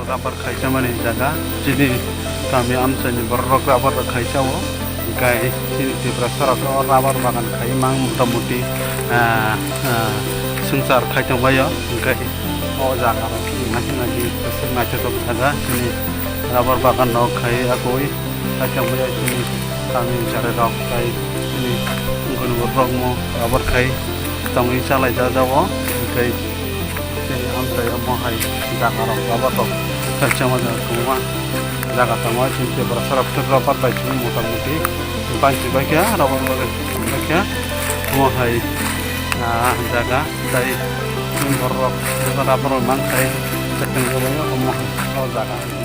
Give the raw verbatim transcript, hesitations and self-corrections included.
Rubber khaichamani jaga, chini kami amchaini borok rok rubber rok khaichamao, hwnkhe chini Tiprasa rok o rubber bagan khai mang motamuti, ah, ah, swngchar khai tongbaio, hwnkhe o jaga rok naki naki kwchwk naithotok jaga, chini rubber bagan rok khai akoi. Kaitor maya chini kami chare rok tai chini gwnwi borok mo rubber khai tongwi chalai ja jao, hwnkhe chini amchai omo hai jaga rok rubber rok khaisa ma jaga kwbangma jaga tongo. Chini Tiprasa rok rubber bai chini motamuti banchi bai khe rubber bai khe omo hai, ah, jaga tai chini borok rok rubber rok mang khai tongjabaio omo hai o jaga.